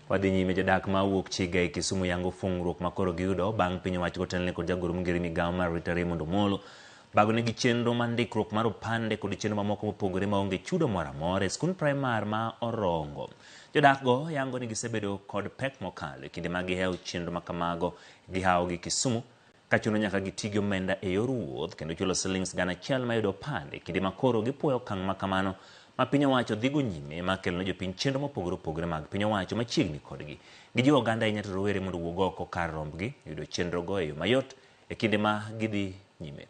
Wadhi nyime jodak ma wuok Chiga e Kisumu yango fungruok ma koro giyudo bang' piny owacho kotelne kod jagoro mong'ere migawo mar Rita Raymond Omolo bago negi chenro mar ndikruok mar opande kod chenro mamoko mopogore maonge chudo moro amora e skund primar ma Orongo. Jodak go yango ni gisebedo kod pek mokalo e kinde ma gihewo chenro ma kamago gihawo gi Kisumu ka chuno nyaka giti gi omenda e yor wuoth kendo chulo silings 1000 mayudo opande e kinde ma koro gipuoyo okang' ma kamano ma piny owacho dhigo nyime mar kelo ne jopiny chenro mopogore opogore mag piny owacho machiegni kodgi. Gijiwo oganda ahinya to rowere mondo owuog oko kar rombgi yudo chenrogo e yo mayot e kinde ma gidhi nyime.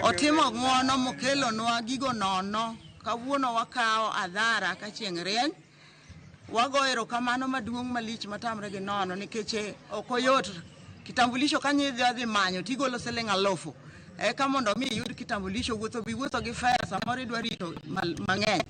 Otimo ng'wono mokelonwa gigo nono. Kawuono wakawo adhara ka chieng' rieny. Wago erokamano maduong' malich matamre gi nono nikech eh, ok oyot. Kitambulisho ka nyidhi odhi manyo tigolo siling alufu eka mondo mi iyud kitambulisho wuotho bi wuotho gi fare samoro idwa rito mang'eny.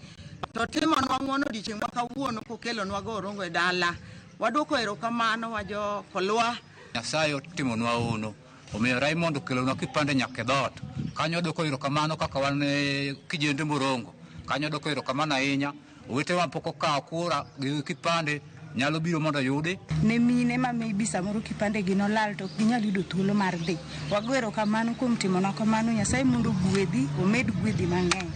To timonwa ng'wono odiochieng' ma kawuono kokelonwa go Orongo e dala. Waduoko erokamano wa jo Kolwa. Nyasaye otimonwa hono. Omiyo Raymond okelonwa kipande nyaka e dhoot. Kanyo wadwoko erokamano kaka wan eh, kijende Morongo. Kanyo wadwoko erokamano ahinya. Owetewa pok okawo kura gi kipande nyalo biro mondo oyudi. Ne mine ma maybe samoro kipande gi nolal to ok ginyal yudo thuolo mar dhi. Wago erokamano kuom timonwa kamano. Nyasaye mondo ogwedhi, omed gwedhi mang'eny.